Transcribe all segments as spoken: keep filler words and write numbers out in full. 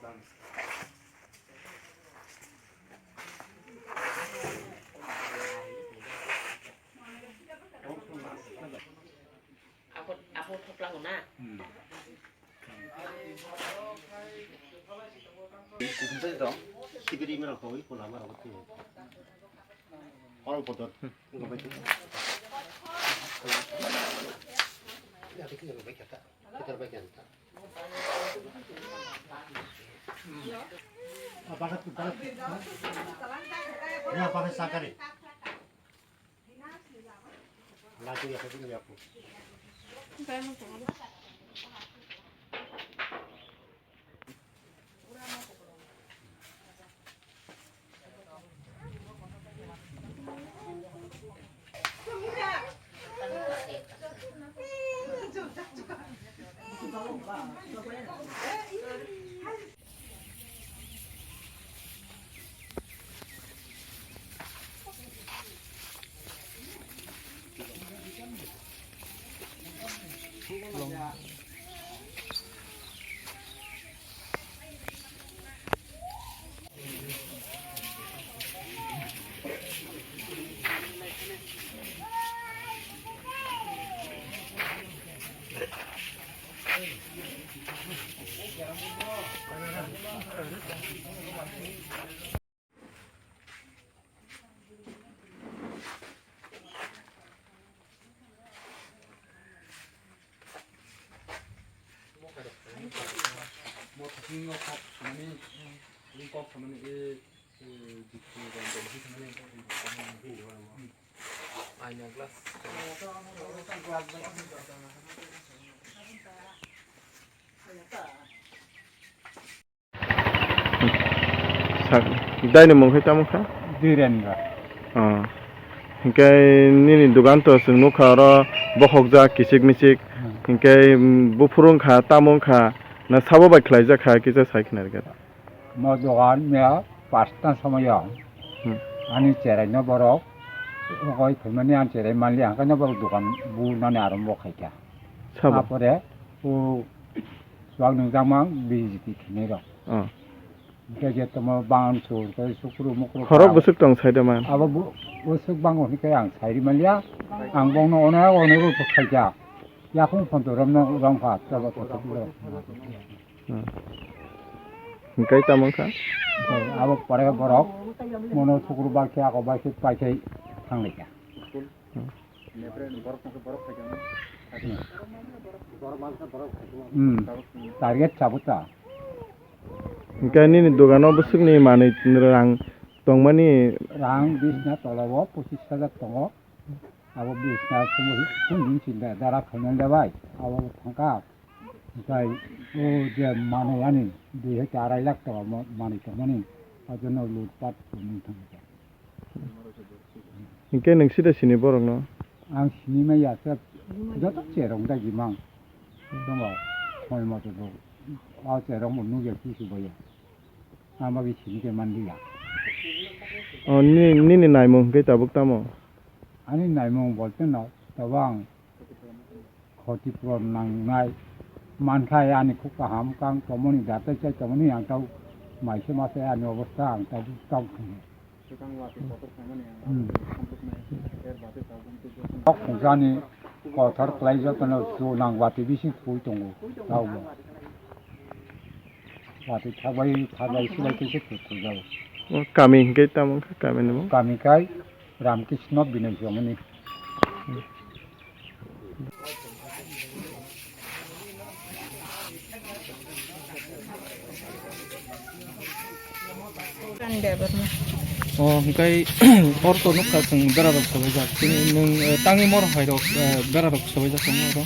Apo, apo thoplango na. Kuphumsa tong, sibiri mero koi, kola mero koi. Orang kotor. Enggak baik. Ya, bikin yang baik kata. Kita baik kata. Apa kata? Ya, apa kata sakari? Sak-, daini mung khe tamo kha? Dhirendra. Oh. Hinkhe nini dugan to chwng nukha oro bokhokjak kichik michik. Hmm. Hinkhe, mm, buphuru wngkha, tamo wngkha, na sabo bai khlaijak kha, kisa sai khna rwgwt. Mo dogan mia pasta somoyo. Hmm. Ani cherai no borok, okoi phaimani ani cherai manli, hangkhe no borok dogan bu nani arambo khaikha. Sabo? Apore, o, chuak nungjakmang B J P khinai rok. Oh. Hingke je tamo bangan sur, tei sukru mukru Khorok kha. Bwswk tong sai da man? Abo bu-, bwswk bango hingke ang sai ri manliya. Ang bongno onek onek rw khaijak. Yakung phonto romno rong kha, tabo kothok lo. Hmm. Hingke tamo wngkha? Hingke abo pore borok mono sukru bai khe, ako bai khe pai khe thang lai kha. Hmm. Hmm. Target sabo ta. Hingke nini dogano bwswkni manwi rang tongmani? Rang bisna tolao pochis hajar tongo. Abo bisna chwng, chwng din chinda dara khainani da bai. Abo thangka. Hingke o je manwi ani dui hai arai lakh tongo mo-, manwi tongmani. Ajono lutpat tongmani thangka. Hinkhe nwng sida sini borokno? Ang sini maya khe joto cherong dagi mang. Tongo, moi mote bo. O cherong bo nugya kisu boya. Ang bagi sini khe manliya. O, ni-, nini naimung hinkhe tabuk tamo? Ani naimung bolte no, tabang. Khoti puron nangnai manthai ani khuk kaham kang tomoni datai chai tomoni ang tau maise mase ani obostha ang tau tau thangwi. Hmm. Kok khungjani kothor kwlai jotono chunang watwi bisi thwi tongo taubo. Watwi thabai thabai silai khe se thwi thwi jago. O kami hinkhe tamo wngkha kami ni bo? Kami kai Ramkrishna Binoy Jomoni. Kan Debbarma. O, hingkai oro to nukha chwng berarok sobaijak. Chini nwng, eh, tangwi moro phairok, eh, berarok sobaijak tongo oro.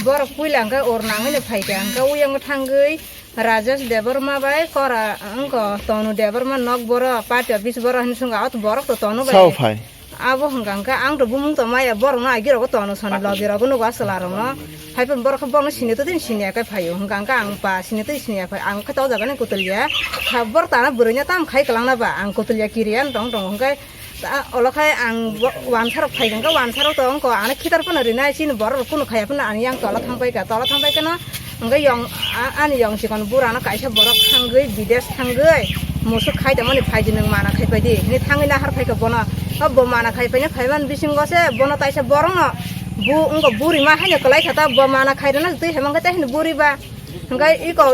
Borok puila hingke or nangwi no phaikha, hingke uyang thangwi Rajesh Debbarma bai kora wngkha Tonu Debbarma nok boro party office boro hinwi swngkha, o borok to Tonu bai. Sao phai? Abo hwnkha hwnkhe ang to bumung tongmaya borokno agi rogo tono soni logi rogo nugo a chwla rokno. Haiphano borok khe borokno sini totini sini ya khe phaio hwnkha hwnkhe ang ba sini totini sini ya phai ang khe to jagani kutulya. Kha borok tana bwrwino tam khai kwlangna ba ang kutulya kiriya tong tongo hwnkhe ta olo khai ang bo-, wansa rok phai hwnkhe wansa rok to wngkha ano khitar phano rinai chini borok rok kunu khaiya phano ani yang tola thang pai kha tola thang pai kheno Hwnkhe yong, a-, ani yong chikon burano kaisa borok thangwi, bidesh thangwi, musuk khai tongmani phaidi, nwng mana khai paidi. Hini thangwi nahar phaikha bono. O bo mana khai paina phaiman bisingo se bono taisa borokno bu-, wngkha buri ma haino kwlai kha ta, bo mana khai rwna twi hai mankha ta hini buri ba. Hwnkhe iko,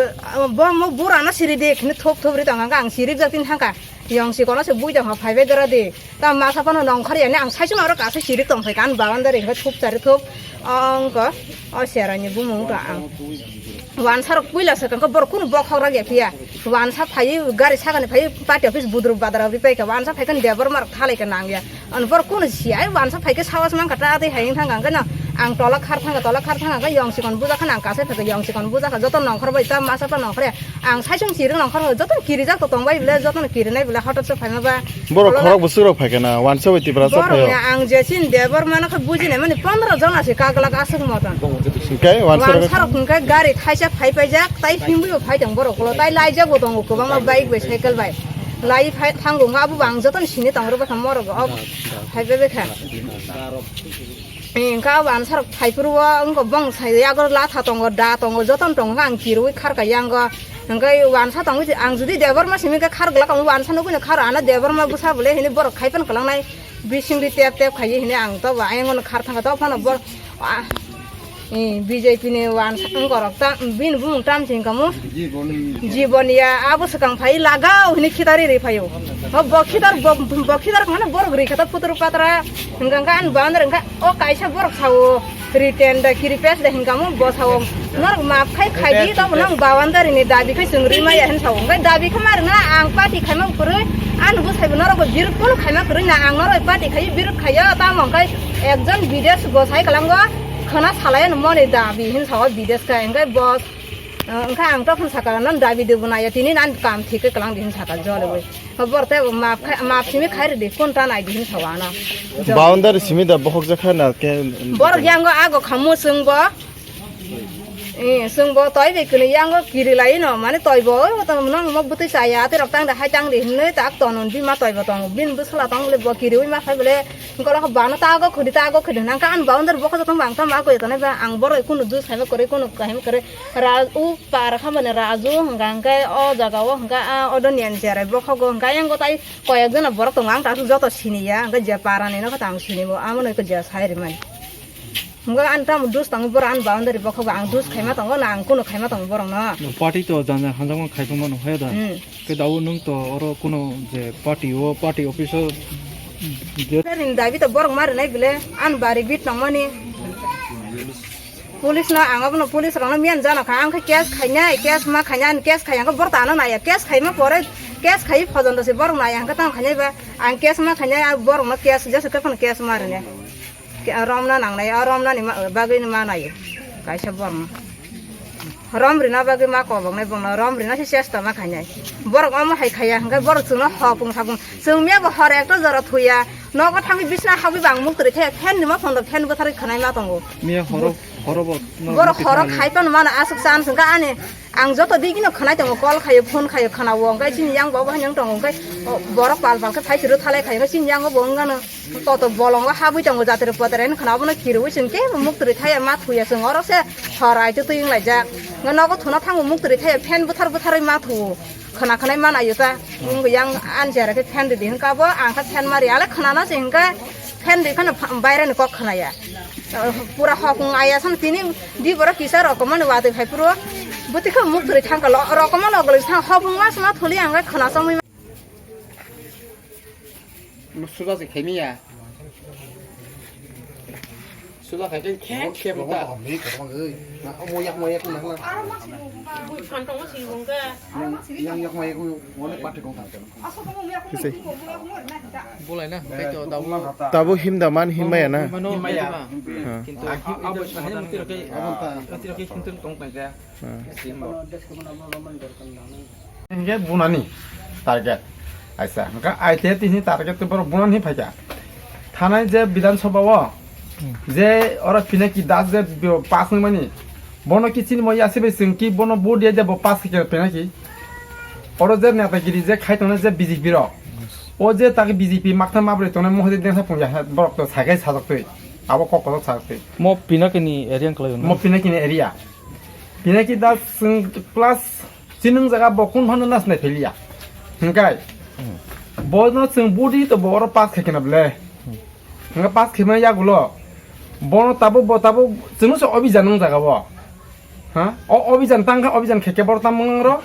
bo mo burano siri di, hini thop thop ri tongkha, hwnkhe ang sirik jak tini thangkha. Yong chikono se bui tongkha, phaibai gra di. Ta masa phano nongkhor yani ang saichung aro kasa sirik tong phai kan boundary hwnkhe thup chari thup. Ongko o seraini bumung to ang. Wansa rok puila se kangkha borok kunu bokhok rak ya phiya. Wansa phai gari sagani phai party office budru badra ri pai ka wansa phai kan debor mar thalai ka nang ya. An borok kunu si ai wansa phai ka sawas mang ka ta tei hai thang kangkha no. Ang tola khar thang ka tola khar thang ka yong chikon buja kha nang kasa phai ka yong chikon buja kha joto nongkhor bai ta masa pa nongkhor ya. Ang saichung sirik nongkhor joto kirijak to tong bai bile joto kirinai bile hotot se phaima ba. Borok khorok bwswk rok phaikha na, wansa bai Tiprasa borok phaio. Ni ang je chin debor mano khe bujinai mani pondro jona se kaglak aswk moton. Hwnkhe wansa rok Wansa rok hwnkhe gari thaisa phai paijak, tai himwi bo phai tong borok ulo, tai laijak bo tongo kwbangma bike bai cycle bai. Lai phai thango wngkha abo bo ang jotono sini tong rwbaikha morok o phai bai kha. Hwnkhe abo wansa rok phai phuru o wngkha bong sai yago latha tongo, da tongo, jotono tongo, ang kirwi kharka yango. Hwnkhe wansa tongwi ang judi debor ma simi khe khar glak ang wansa nugwi no khar ana debor ma bwsa bole hini borok khai pan kwlangnai. Bisingri tep tep khaye hini ang to ba ayang ono khar thangkha to phano bor, ah, eh, B J P ni wansa wngkorok ta, bini bumung tam ching kamu. Jiboniya abo swkang phai lagao hini khitari ri phaio. Ho bo khitar bo, bo khitar mane borok ri khata putur patra hingka hingka an bandar hingka o kaisa borok sao. Written da kiri pes da hinkamu bo sao norok map khai khai di to nang boundary ni dabi khai chwng ri maya hin sao. Ngai dabi kha mar na ang party khai ma kwrwi an bu sai norok birkul khai ma kwrwi na ang norok party khai biruk khai ya ta mong khai ekjon bidesh go sai kalango khana salai no moni dabi hin sao bidesh khai ngai bo. Wngkha ang tokon saka nan dabi de bunaya tini nan kam thik kalang di hin saka jole wi. Bor te map khai map simi khai ri di kun ta nai di hin sao ano. Boundary simi da bohok jakha na ke. Bor yango ago khamu sung bo. Eh, sung bo toi be kini yango kiri lai no, mane toi bo, o to nang mo butui saya, te rok tang da hai tang di hinne tak to non bi ma toi bo tong, bin bu sala tong le bo kiri wi ma khai bole, ko la ba no ta go khudi ta go khudi nang ka an boundary bo ko tong bang ta ma ko to ne ba ang bor kunu du sai ma kore kunu kahim kore ra u para kha mane raju hingka hingka o jaga o hingka a odo nian cherai bo kho go hingka yango tai koyek jona borok tongo ang ta joto sini ya hingka je para ni no kha tang sini bo amo no ko je sai ri mani. Hingke ani tamo dus tongo borok ani boundary bokhogo ang dus khaima tongo na ang kunu khaima tongo borokno. Party to jang jang hanjakma khaipang mano haya da. Hmm. Ke dawo nwng to oro kuno je party o party office o je Rin dabi to borok ma rinai bile ani bari bit tongmani. Police no ang abono police rokno miyan jana kha ang khe case khainai case ma khainai ani case khai ang khe borok tano naya case khaima pore case khai phojondo se borok naya ang khe tamo khainai ba ang case ma khainai borok no case jesu khe phano case ma rinai. Ke-, romna nangnai, o romnani ma-, bagwi ma naio kaisa borokno. Rom rina bagwi ma koboknai bongno, rom rina se chesta ma khainai. Borok omo hai khaiya hwnkhe borok chwngno hopung sapung. Chwng miyabo hor ekta jora thuya, nogo thangwi bisna habwi bang muktwrwi thaya, fan ni ma phondo fan bwtharwi khwnai ma tongo. Miya horo, horo bo, borok horo khai phano mano aswk chance hwnkhe ani. Ang joto digino khwnai tongo, call khaio, phone khaio, khwnao, hwnkhe chini yang bo obo hai nang tongo, hwnkhe, o, borok pal pal khe phai se rwthalai khaio, hwnkhe chini yango bo wngano, koto bolongo habwi tongo, jatri potrai no khwnao, abono kirwi chwng kebo muktwrwi thaya, ma thuya chwng, oro se hor aitu twi wnglaijak, hwnkhe nogo thuna thango muktwrwi thaya, fan bwthar bwtharwi ma thuo, khwna khwnai ma naio ta, wngbo yang ani chera khe fan rwdi hwnkhe abo, ang khe fan ma ri, ale khwnana se hwnkhe fan rwi phano baireni kok khwnaya. Pura hokong aya san tini di borok kisa rokomani watwi phai phuru bwtwi khe muktwrwi thangkha lo rokomani ogolwi sa hokong mas ma thuli ang khwna chongwi. Suda se khaimiya. Suda khai khe khe khe buta. Moyak moyak na. Yang yang mai ku wale pati kong tang. Kisai. Bolai na, tei to dabu. Tabuk himda man himmaya na? Mano himmaya. Ha. Kintu abo sahani mutiro ke, mutiro ke kintu tong pai ja. Ha. Hingke bunani target. Aisa, hingke aite tini target to borok bunani phaikha. Thanai je Bidhan Sabha o, je oro Pinaki Das je pass wngmani, bono ki chini mo yasi bai chwng ki bono vote ya je bo pass khe Pinaki. Oro je netagiri je khai tongnai je B J P rok. O je tak B J P makthang mabroi tongnai mohodi dengsa phungya borok to sagai sajak twi. Abo kok kotor sajak twi. Mo Pinaki ni area wngkha lai. Mo Pinaki ni area. Pinaki da chwng class chinung jaga bo kun phano nas nai pheliya. Hingkai. Bo no chwng budi to bo oro pass khai kena ble. Hingka pass khai maya gulo. Bono tabuk bo tabuk chwng se obijan nung jaga bo. Ha? O obijan tang kha obijan khe ke bor tam mung ro.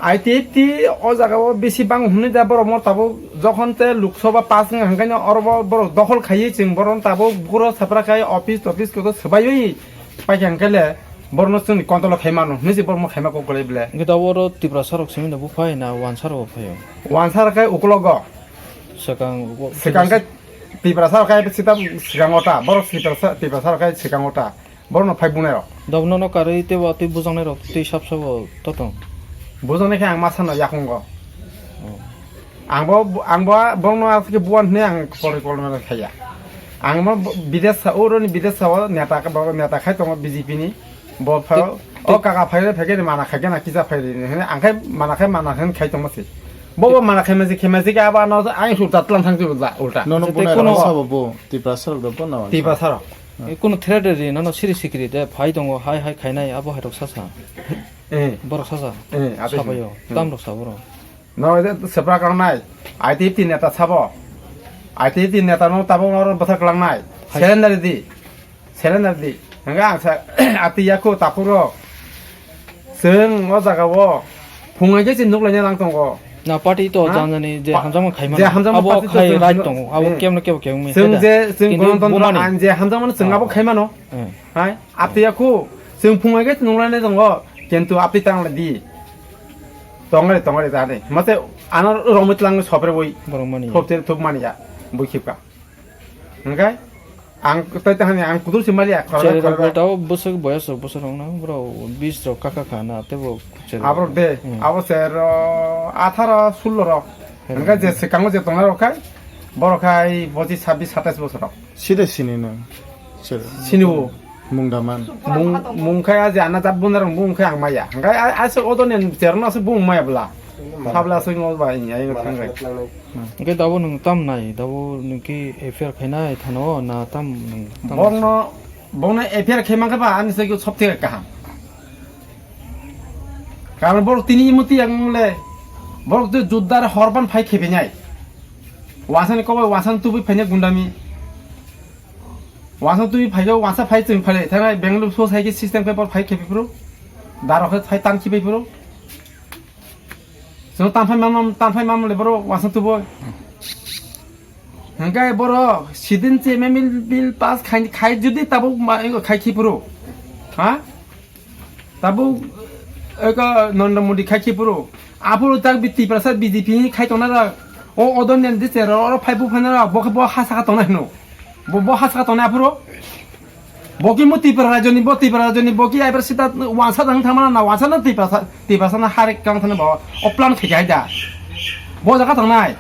I T F T o jaga o bisi bang hwnwi da borok mo tabuk jokhon te Lok Sabha pass wng hangkhe no oro bo borok dokhol khaiwi chwng boron tabuk buro sapra khai office toffice koto swbaiwi paikha hangkhe le borno chwngni control khai mano hwnwi se borok mo khaima kok kwlai ble. Hwnkhe tabuk oro Tiprasa rok simi no buphai na wansa rok phaio? Wansa rok khai uklogo. Swkang uko-, Swkang khe Tiprasa rok khai sita swkang ota borok Tiprasa Tiprasa rok khai swkang ota. Borokno phai bunai rok. Dobno no karwi tei bo twi bujaknai rok twi sap sabo totong. Bujaknai khe ang ma sano yakungo. Oh. Ang bo, ang bo, borokno aswk khe buan hwnwi ang porikolpona khaiya. Ang mo bides sa, uroni bides sa o neta ka, bo neta khai tongo B J P ni. Bo pharo, o kaka phai re phai khe mana khai khe na kisa phai re hwnwi ang khai mana khai mana hwn khai tongma se. Bo bo mana khai ma se, khai ma se khe abo ano ang ulta tlang thang se ulta, ulta. Nono Tei bunai kuno rok sabo bo, Tiprasa rok do bo na. Tiprasa rok. E, kuno threat ri nono siri sikiri de phai tongo, hai hai khainai abo hai rok sasa. Eh. Borok sasa. Eh, abo Sabayo. Hmm. Tam rok sa borok. No, je sepra kang nai. I T F T neta sabo. I T F T neta no tabuk no bwthar klang nai. Hai. Surrender di. Surrender di. Hingga ang sa ati yaku takhuk rok. Chwng o jaga o phungai khe se nuk laina nang tongo. Na party to Ha? janjani je Pa-, hamjakma khaimano. je hamjakma Abo party to khai chwng right chwng tongo. Abo eh. kemno kebo kebo mi Chwng khaida. je, chwng Kintu gonotontro bumani. ain je hamjakmano chwng abo Oh. khaimano. Eh. Hai, apti yaku, chwng phungai khe nuk laina tongo. Kintu apti tang lai di. Tongare, tongare jani. Mate ano romit lang sopre boi. Borok mani. Thop te thop mani ya. Boi khipka. Hingkai ang tai tahani ang kudur si mali ya, khorok Cherry khorok. Rok tao bwswk boyas rok bwswk rok no, bro, bis rok kaka kha na, tebo cherry Abo rok. de, Hmm. abo se ro atharo sullo rok. Hmm. Hingkai je swkango je tongnai rok khai, borok khai bochi sabis satais bosor rok. Side sini nang. Sini bo. Mung daman. Mung, mung khai aje ana jat bunda rok mung khai ang maya. Hingkai a, aswk odo nen cherno aswk bung maya bla. Sabla aswk no ba ini ayo thang rai. Hingke dabo nwng tam nai, dabo nwng ki F I R khainai thano na tam nwng tam Bongno, bongno F I R khai mankha ba ani se sob thik kaham. Karon borok tini imuti ang le, borok je juddar horban phai khebenai. Wasani kobo wasan tubui phainai gundami. Wasan tubui phaigo, wasa phai chwng phai, thangai Bengaluru so sai ke system khe bor phai khebi phuru. Daro khe phai tan khibai phuru. Chwng tamphai mamam, tamphai mamam le borok wansuk tubo. Hingkai borok sidin che memil bill pass khai, khai judi tabuk ma, ingo khai khipuru. Ha? Tabuk eko Narendra Modi khai khipuru. Aphuru tak bi Tiprasa B J P ni khai tongna ra. O odon den dise ro, ro phai bu phai na ra, bo khe bo ha saka tongna hino. Bo, bo ha saka tongna aphuru. Bo ki mo Tipra rajoni, bo Tipra rajoni, bo ki aibar sita wansa dang thangmana na wansa na Tipra sa, Tipra sana harek kang thana bo. O plan khe jai da. Bo jaga thangnai.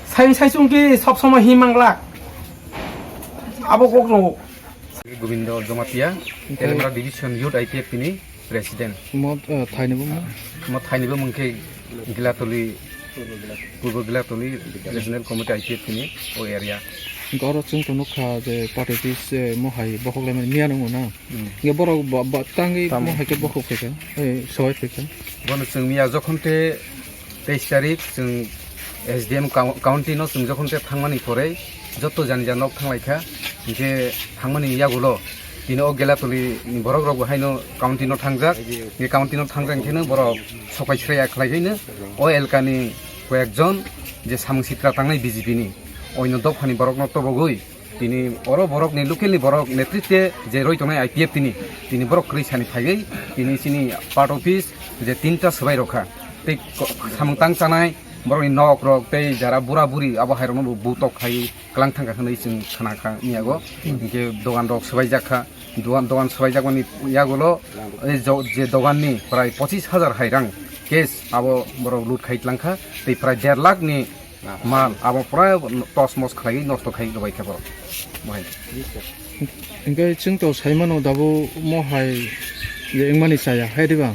Sai, sai sung ki sob somoi hi manglak. Abo kok no. Gobindo Jamatia, Telengara Division Youth I P F T ni. President. Mo, eh, thaini bumung? Mo thaini bumung khe Gilatoli, Purbo Gilatoli Regional Committee I P F T ni o area. Hingke oro chwng tongo kha je party office, eh, mo hai bokhok laimani miya nungo na. Hmm. Hingke borok ba, ba, tangwi Tamo. Mo hai khe bokhok phaikha, eh, sawai phaikha. Bono chwng miya jokhon te Teis tarik chwng S D M coun-, county no chwng jokhon khe thangmani pore joto jani jani nok thanglaikha, hinkhe thangmani yagulo tini o Gelatoli ni borok rok bo haino county no thangjak, hinkhe county no thangjak hinkhe no borok sokai sraya khlaiwi no o elka ni koyekjon je samung sitra tangnai B J P ni oino dopha ni borok no tobogwi Tini oro borok ni local ni borok netritwe je roi tongnai I P F T ni, tini borok kwrwi sani phaiwi tini chini part office je tinta swbai rokha. Tei ko-, samung tang chanai borok ni nok rok tei jara bura buri abo hai rok no bo butok khai klang thangkha hwnwi chwng khna kha miyago. Hinkhe dogan rok swbai jak kha. Dogan, dogan swbai jak mani yagulo, eh, jo-, je dogan ni prai pochis hajar hai rang cash abo borok loot khai tlang kha. Tei prai der lakh ni Mal, abo pura tos mos khlaiwi nosto khai rwbai khe borok. Mohai. Hingke chwng to saimano dabo mohai je wngmani chaya, hai diba?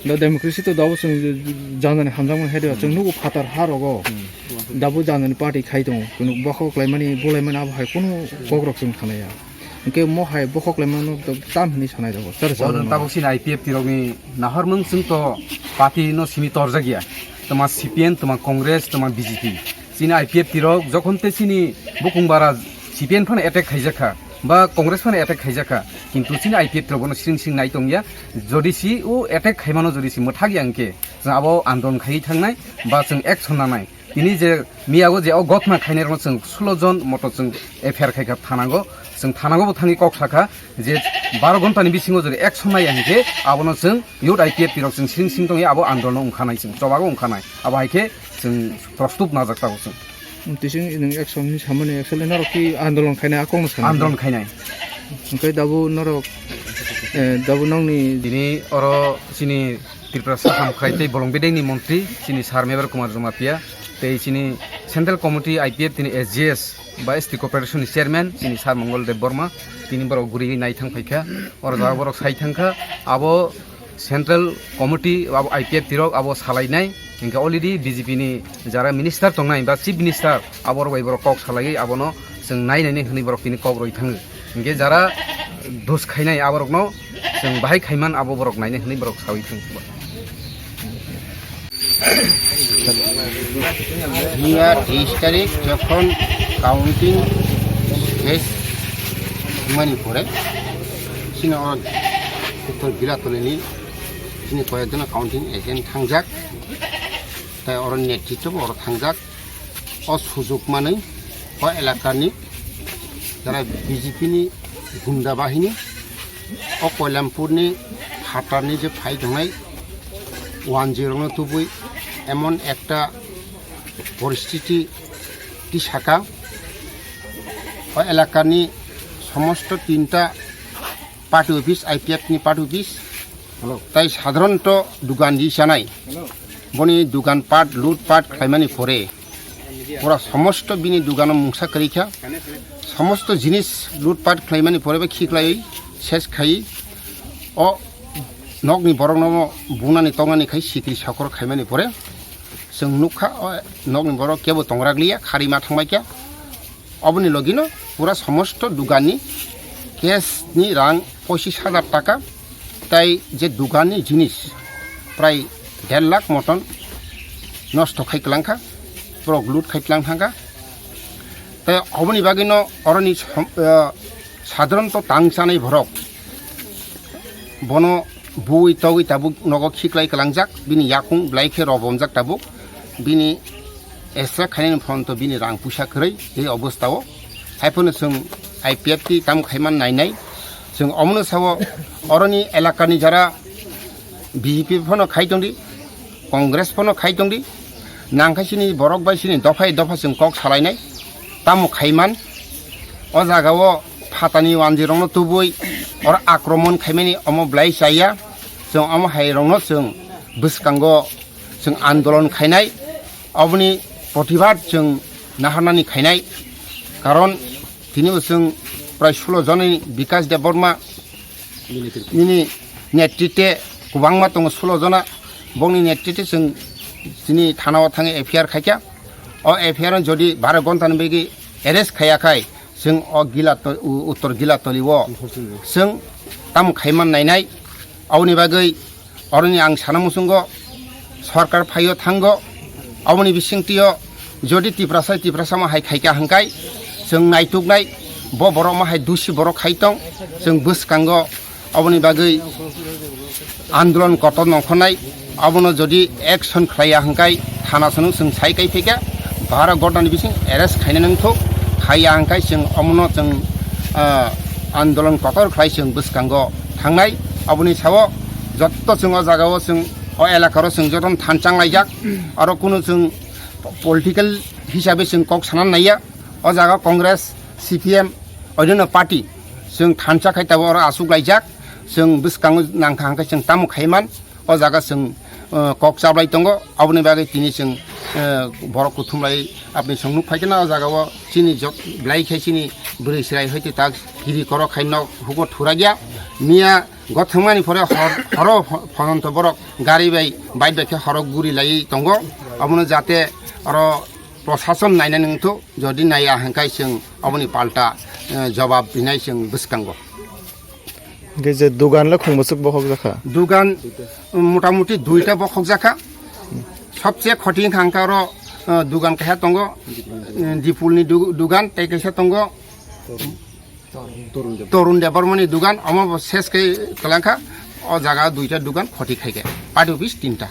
Da democracy to dabo chwng janani hamjakmani, hai diba? Chwng nugo phatar ha rogo. Dabo janani party khai tongo. Kunu bokhok klaimani, bulaimani abo hai kunu kokrok chwng khanaya. Hwnkhe mo hai bokhok laimano tam hwnwi sanai rw. Sir, sir, tabuk sini I P F T rokni nahormung chwng to party no simi torjak ya. Tama C P M, tama Congress, tama B J P. Chini I P F T rok jokhon te chini bukung bara C P M phano attack khaijak kha, ba Congress phano attack khaijak kha, kintu chini I P F T rok bono sring sring nai tong ya. Jodi si o attack khaimano jodi si mwthak ya hwnkhe, chwng abo andolon khaiwi thangnai, ba chwng action nanai. Tini je miyago je o gotna khainai rokno chwng sulo jon moto chwng F I R khai kha thanango, chwng thanango bo thangwi kok sakha je baro ghonta ni bisingo jodi action nai ya hwnkhe abono chwng youth I P F T rok chwng sring sring tongwi abo andolon wngkha nai, chwng chobago wngkha nai. Abo hai khe chwng prostut najak tabuk chwng. Tising nwng action hinwi samani, actually norok ki andolon khainai, a kokno sanai. Andolon khainai. Hwnkhe dabu norok, eh, dabu nokni tini oro chini Tripura Saham khai tei bolong bedengni montri chini Sir Mebar Kumar Jamatia tei chini Central Committee I P F T ni S G S ba S T Corporation ni Chairman chini Sir Mongol Deb Borma tini borok guri nai thang phaikha. Oro jaga borok sai thangkha, abo Central Committee abo I P F T rok abo salainai, hingke already B J P ni jara minister tongnai ba Chief Minister aborok bai borok kok salaiwi abono chwng nai nai hwnwi borok tini kok roi thango. Hingke jara dos khainai aborokno chwng bahai khaiman abo borok nainai hwnwi borok sawi thang. Miya teis tarik jokhon counting ses wngmani pore, chini oro Uttor Gilatolini chini koyekjona counting agent thangjak, tai oro netritwo bo oro thangjak. O sujuk manwi o elakani jara B J P ni gunda bahini o Koilampurni phatarni je phai tongnai wanjwi rokno tubui emon ekta poristiti tisaka o elakani somosto tinta party office, I P F ni party office, tai sadharanto dugan di chanai. Boni dugan pat, lut pat khlaimani pore pura somosto bini dugano mungsa kwrwi kha. Somosto jinis lut pat khlaimani pore ba khiklaiwi ses khai o nokni borokno bunani tongnani khai sikri sakor khaimani pore chwng nukha o nokni borok kebo tongrakliya, khari ma thangbai kha. Oboni logino pura somosto duganni cash ni rang pochis hajar taka, tai je duganni jinis prai der lakh moton nosto khai kwlangkha, borok lut khai tlang thangkha. Tai oboni bagwino oroni som-, ah, sadharanto tang chanai borok bono bui togwi tabuk nogo khiklai kwlangjak, bini yakung belai khe robomjak tabuk, bini extra khainani phonto bini rang puisa kwrwi tei obostao. Haiphano chwng I P F T tamo khaiman nainai, chwng omono sao oroni elakani jara B J P phano khai tongdi, Congress phano khai tongdi, nangkha chini borok bai chini dophai dopha chwng kok salainai, tamo khaiman o jagao phatani wanjwi rokno tubui oro akromon khaimani omo belai chaya, chwng omo hai rokno chwng bwskango chwng andolon khainai, oboni protibad chwng naharnani khainai, karon tini bo chwng prai sulo joni Bikash Debbarma nini netrite kwbangma tongo sulo jona, bongni netrite chwng chini thanao thangwi F I R khaikha. O F I R no jodi baro ghonta ni bagwi arrest khaiya khai, chwng o Gilato-, u-, Uttor Gilatoli o chwng tamo khaiman nainai. Aboni bagwi oroni ang sana muchungo sorkar phaio thango, aboni bisingtwio jodi Tiprasa, Tiprasa ma hai khaikha hwnkhe chwng naituknai, bo borok ma hai dusi borok khai tong, chwng bwskango aboni bagwi andolon kotor nongkhornai, abono jodi action khlaiya hwnkhe thana swnung chwng sai kai phaikha, baro gotani bising arrest khaina nangthok, khaiya hwnkhe chwng omono chwng, ah, andolon kotor khlai chwng bwskango thangnai. Aboni sao jotto chwng o jagao chwng o elakaro chwng jotono thanchang laijak, aro kunu chwng political hisabe chwng kok sana naiya. O jaga Congress, C P M, oidino party chwng thansa khai tabuk oro aswk laijak, chwng bwskango nangkha hwnkhe chwng tamo khaiman, o jaga chwng, eh, kok chablai tongo, aboni bagwi tini chwng, eh, borok kuthum lai apni chwng nuk phaikhe na o jagao chini jok belai khe chini bwrwi chwrai hoite tak kiri korok khai nok hugo thurakya, miya gothangmani pore hor, horo pho-, phononto borok gari bai bike bai khe horo guri lai tongo, abono jate oro prosason naina nangthok, jodi naiya hwnkhe chwng aboni palta eh, jobab hinai chwng bwskango. Hingke je dugan le khung bwswk bokhok jakha? Dugan, um, motamuti duita bokhok jakha. Sobse khoti wngkha hwnkhe oro, uh, dugan kaisa tongo, um, Dipulni du-, dugan tei kaisa tongo Torun Debbarmani dugan, omo bo ses khe kwlangkha. O jaga duita dugan khoti khaikhe, party office tinta.